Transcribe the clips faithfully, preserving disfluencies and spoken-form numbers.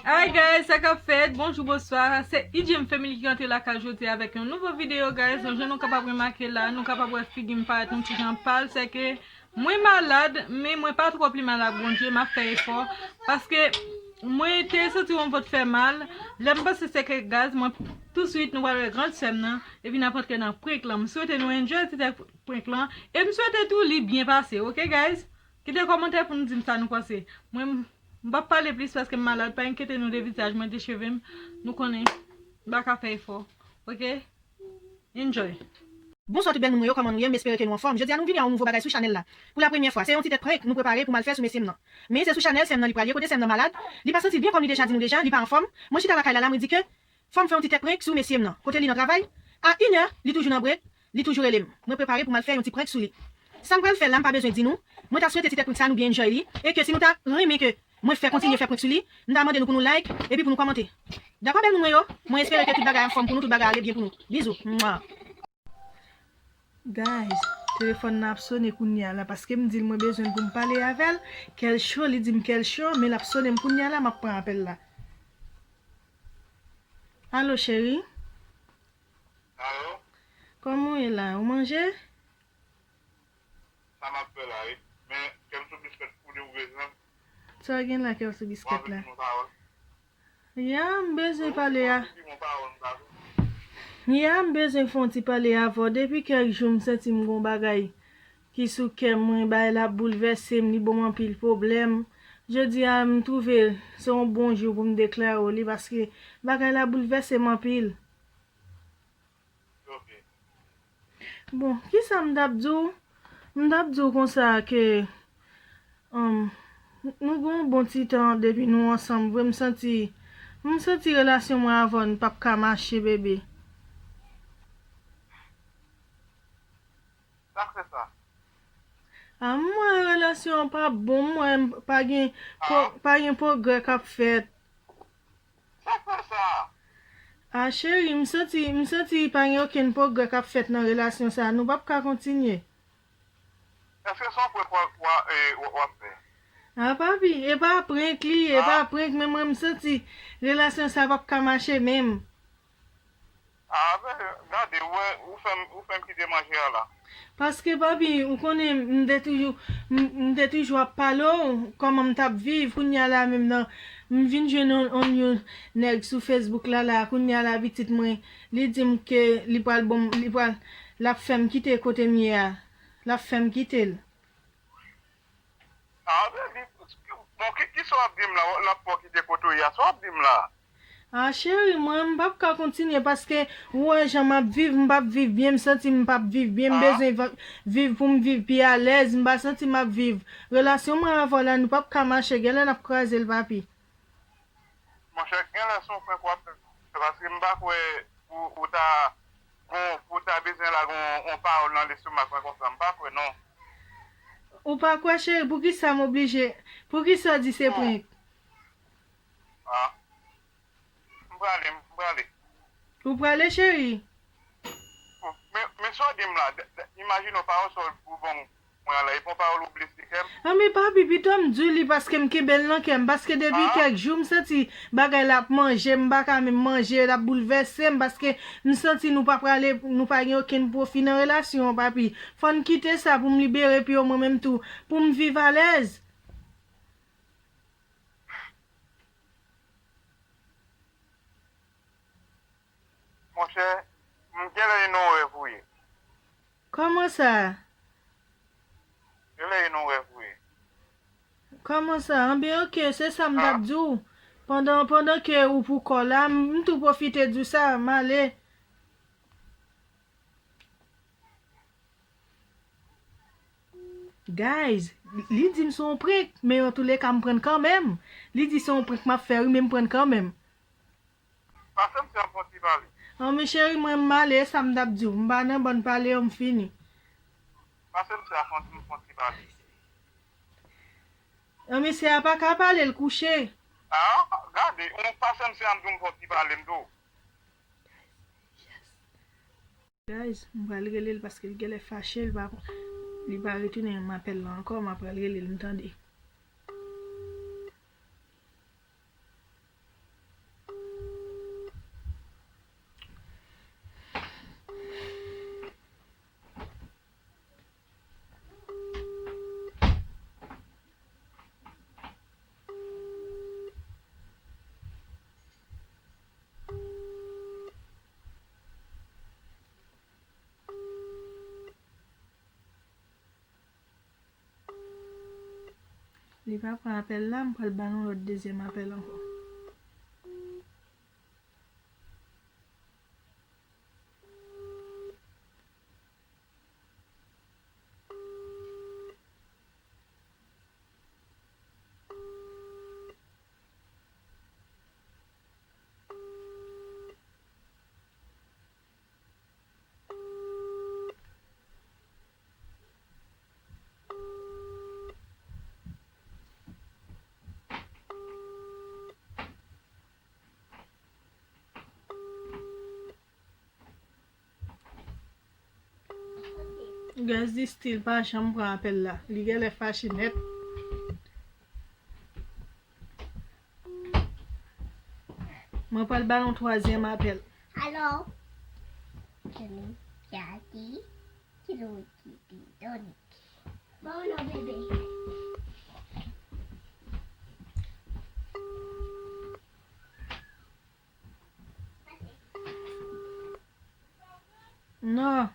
Hi guys, sa k ap fèt? Bonjou, bonswa. Se E J M Family ki rantre lakay jodi avèk yon nouvo videyo, guys. Jan nou kapab remake la, nou kapab wè figi m parèt yon ti jan pal, se ke mwen malad, men mwen pa twò pi mal ak Bondye, m ap fè efò. Paske mwen te santi yon vant fè mal. Lè m panse se kèk gaz, mwen touswit nou pral wè grann sè m nan, epi n ap antre nan prank lan. M swete nou enjoy ti tèt prank lan, e m swete tou li byen pase, oke guys? Kite kòmantè pou nou di m sa nou panse. Mwen, m p ap pale plis paske m malad, pa enkyete nou de vizaj mwen, de cheve m. Nou konnen, m pa ka fè efò. Oke? Enjoy. Bonswa tout bèl moun mwen yo, kòman nou ye? M espere ke nou anfòm. Jodi a nou vini a yon nouvo bagay sou chanèl la. Pou la premyè fwa, se yon ti tèt prank nou prepare pou m al fè sou mesye m nan. Men se sou chanèl sè m nan li pral ye, kote sè m nan malad, li pa santi l byen kòm li deja di nou deja, li pa anfòm. Mwen chita lakay la la, mwen di ke fò m fè yon ti tèt prank sou mesye m nan. Kote li nan travay, a inè, li toujou nan brek, li toujou rele m. Mwen prepare pou m al fè yon ti prank sou li. Sa m pral fè la, m pa bezwen di nou. Mwen ta swete ti tèt prank sa nou byen enjoy li, e ke si nou ta renmen ke mwen fè kontinye fè prank sou li, m ta mande nou pou nou like, epi pou nou kòmante. Dakò bèl moun mwen yo? Mwen espere ke tout bagay anfòm pou nou, tout bagay ale byen pou nou. Bizou. Mwa. Guys, telefòn nan ap sone kounye a la, paske m di l mwen bezwen l pou m pale avè l. Kè l cho, li di m kè l cho, men l ap sone m kounye a la, m ap pran apèl la. Alo, cheri? Alo? Kòman w ye la? Ou manje? Sa m ap fè la, wi. Men, kè m sou biskèt pou de ou bezwen. Sa w gen la, kè w sou biskèt la? Ya, m bezwen pale a. Ya, m bezwen fè yon ti pale avè w. Depi kèk jou, m santi m gon bagay ki sou kè mwen, bagay la ap boulvèse m, li ban m anpil pwoblèm. Jodi a, m twouve se yon bon jou pou m deklare w li, paske bagay la boulvèse m anpil. Bon, kisa m t ap di w? M t ap di w konsa ke, um, nou gen yon bon ti tan depi nou ansanm vre, m santi, m santi relasyon mwen avè w n p ap ka mache, bebe. Sa k fè sa? A, m wè relasyon an pa bon, m wè pa gen, pa gen pwogrè k ap fèt. Sa k fè sa? A, cheri, m santi, m santi pa gen okenn pwogrè k ap fèt nan relasyon sa a. Nou p ap ka kontinye. Èske se yon prank w ap, w ap, e, w ap fè? A, papi, e pa prank li, e pa prank, men mwen, m santi relasyon sa a p ap ka mache menm. A, men, gade, ou wè, ou fè m, ou fè m kite manje a la. Paske, papi, ou konnen, m te toujou, m, m te toujou ap pale w kòman m t ap viv, kounye a la menm nan, m vin jwenn on, on yon nèg sou Facebook la, la, kounye a la, pitit mwen, li di m ke li pral ban m, li pral, l ap fè m kite kote m ye a, l ap fè m kite l. A, men li, bon, ki, kisa w ap di m la? L ap fè w kite kote w ye a, sa w ap di m la? A, cheri, mwen, m p ap ka kontinye paske ou wè jan m ap viv, m p ap viv byen, m santi m p ap viv byen, m bezwen va, viv pou m viv pi alèz, m pa santi m ap viv. Relasyon mwen avè w la, nou p ap ka mache, genlè n ap kraze l, papi. Monchè, genlè se yon prank w ap fè, paske m pa kwè ou, ou ta, bon, ou ta bezwen lage yon, yon pawòl nan lestomak mwen konsa, m pa kwè, non. Ou pa kwè, cheri? Poukisa m oblije? Poukisa w di se prank? A. M prale, m prale. Ou prale, cheri? Men, men sa w di m la, de, de, imajine w pawòl sa w, ou ban mwen an la, e pa yon pawòl ou blese kè m. A, men papi, pito m di w li paske m kenbe l nan kè m, paske depi kèk jou m santi bagay la ap manje m, m pa ka menm manje, l ap boulvèse m, paske m santi nou pa prale, nou pa gen okenn pwofi nan relasyon an, papi. Fò n kite sa pou m libere pye w mwen menm tou, pou m viv alèz. Monchè, m genlè e nan rèv ou ye. Kòman sa? Genlè e nan rèv ou ye. Kòman sa? Anben, oke, se sa m t ap di w. Pandan, pandan ke ou pou kò la, m, m tou pwofite di w sa, m ale. Guys, li di m se yon prank, men antouleka m pran kanmenm. Li di se yon prank m ap fè wi, men m pran kanmenm. Pase m se ap fè yon ti pale. An men cheri mwen, m ale, e sa m t ap di w. M pa nan bann pale yo, m fini. Pase m se ap fè yon ti pale. An men se a pa ka pale, l kouche. A, gade, ou pase m se ap di w m fè yon ti pale m tou. Guys, m pral rele l paske l genlè fache, li pa, li pa retounen m apèl la ankò, m ap pral rele l, m tande. Li pa pran apèl la, m pral ba nou lòt dezyèm apèl ankò. Guys, di still pa janm pran apèl la. Li genlè fache nèt. Mwen pral ba nou twazyèm apèl. Alo. Kilo, Jadi, kilo, Jadi, Doni. Bon, non, bebe. Non.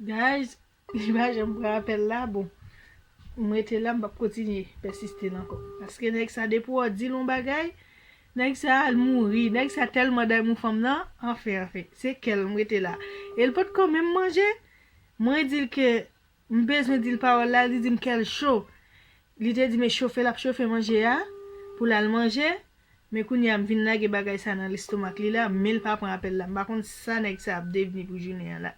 Guys, li pa janm pran apèl la, bon. M rete la, m p ap kontinye pèsiste l ankò. Paske nèg sa, depi w di l yon bagay, nèg sa al mouri. Nèg sa tèlman damou fanm nan, anfen, anfen. Se kè l, m rete la. E l potko menm manje. Mwen di l ke m bezwen di l pawòl la, li di m kè l cho. Li te di m e chofe l ap chofe manje a pou l al manje. Men kounye a m vin lage bagay sa nan lestomak li la, men l pa pran apèl la. M pa konn sa nèg sa ap devni pou jounen an la.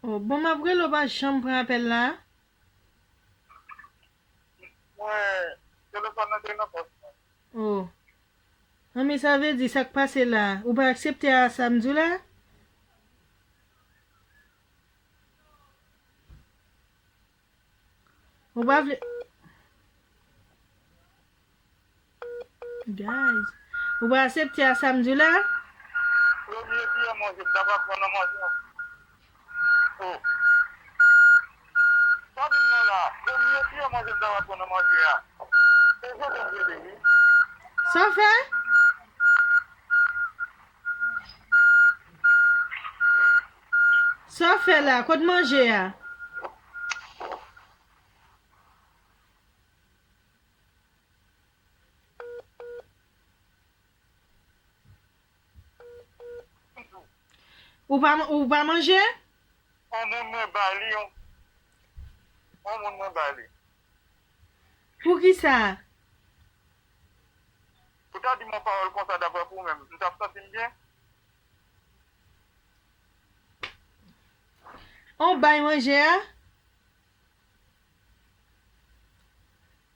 Oh, bon, m ap rele w pa janm pran apèl la. Mwen, telefòn nan te nan pòch mwen. Oh. Anmè, sa vle di sa k pase la? Ou pa aksepte a sa m di w la? Ou pa vle. Guys, ou pa aksepte a sa m di w la? Premye kiyè manje m ta pral pran nan manje an. Oh. Sa vin nan la. Premye kiyè manje m ta pral pran nan manje a. Se Joseph rele, wi. Sa w fè? Sa w fè la? Kot manje a? Ou pa, ou pa manje? On moun mwen ba li, on, on moun mwen ba li. Poukisa? Ou ta di m yon pawòl konsa daprè pou ou menm, m t ap santi m byen? On bay manje a?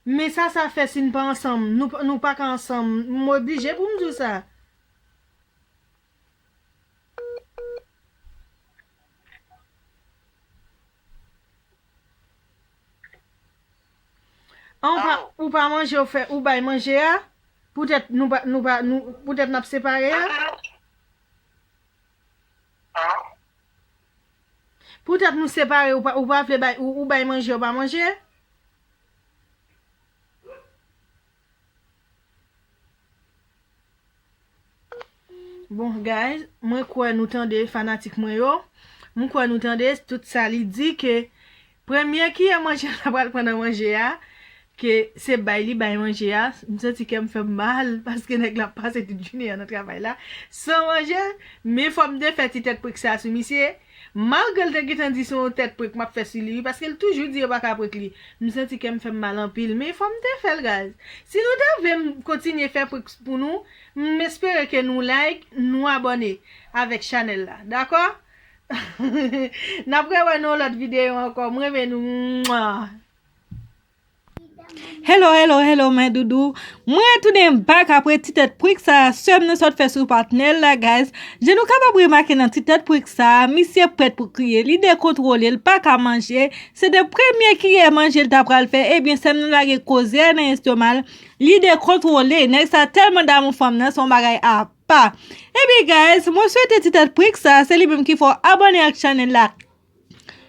Men sa sa fè si n pa ansanm? Nou, nou pa ka ansanm. M oblije pou m di w sa. An, ou pa, ou pa manje, ou fè, ou bay manje a? Poutèt nou pa, nou pa, nou, poutèt n ap separe a? Poutèt nou separe, ou pa, ou pa vle bay, ou, ou bay manje, ou pa manje? Bon, guys, mwen kwè nou tande fanatik mwen yo. Mwen kwè nou tande tout sa li di ke premye kiyè manje la pral pran nan manje a, ke se bay li bay manje a. M santi kè m fè m mal paske nèg la pase tout jounen an nan travay la san manje. Men fò m te fè ti tèt prik sa sou misye. Malgre l te gentan di se yon tèt prik m ap fè sou li, wi, paske l toujou di yo pa ka prik li. M santi kè m fè m mal anpil, men fò m te fè l, guys. Si nou ta vle m kontinye fè prik pou nou, m espere ke nou like, nou abòne avèk chanèl la, dakò? N ap rewè nan yon lòt videyo ankò. M renmen nou. Mwa. Hello, hello, hello, my doudou. Mwen retounen back apre ti tèt prik sa sè m nan sot fè sou patnè l la, guys. Jan nou kapab remake nan ti tèt prik sa, misye prèt pou kriye, li dekontwole, l pa ka manje. Se de premye kiyè manje l ta pral fè, ebyen sè m nan lage koze a nan estoma l, li dekontwole. Nèg sa tèlman damou fanm nan, se yon bagay apa. Ebyen, guys, mwen swete ti tèt prik sa, se li menm ki fè w abòne ak chanèl la.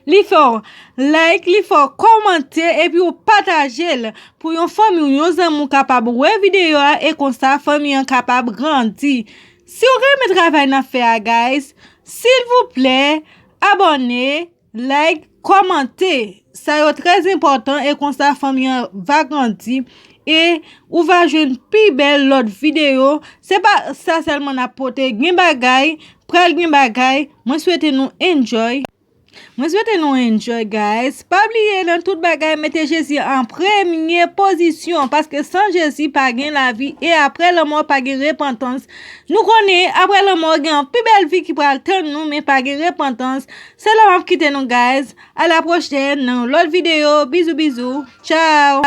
Li fè w like, li fè w kòmante, epi w pataje l pou yon fanmi w, yon zanmi w kapab wè videyo a, e konsa fanmi an kapab grandi. Si w renmen travay n ap fè a, guys, silvouplè, abòne, like, kòmante. Sa yo trè enpòtan, e konsa fanmi an va grandi, e ou va jwenn pi bèl lòt videyo. Se pa sa sèlman n ap pote, gen bagay, pral gen bagay. Mwen swete nou enjoy. Mwen swete nou enjoy, guys. Pa bliye, nan tout bagay, mete Jezi an premye pozisyon, paske san Jezi, pa gen lavi, e apre lanmò, pa gen repantans. Nou konnen, apre lanmò, gen yon pi bèl vi ki pral tann nou, men pa gen repantans. Se la m ap kite nou, guys. A la pwochèn, nan yon lòt videyo. Bizou, bizou. Tchao.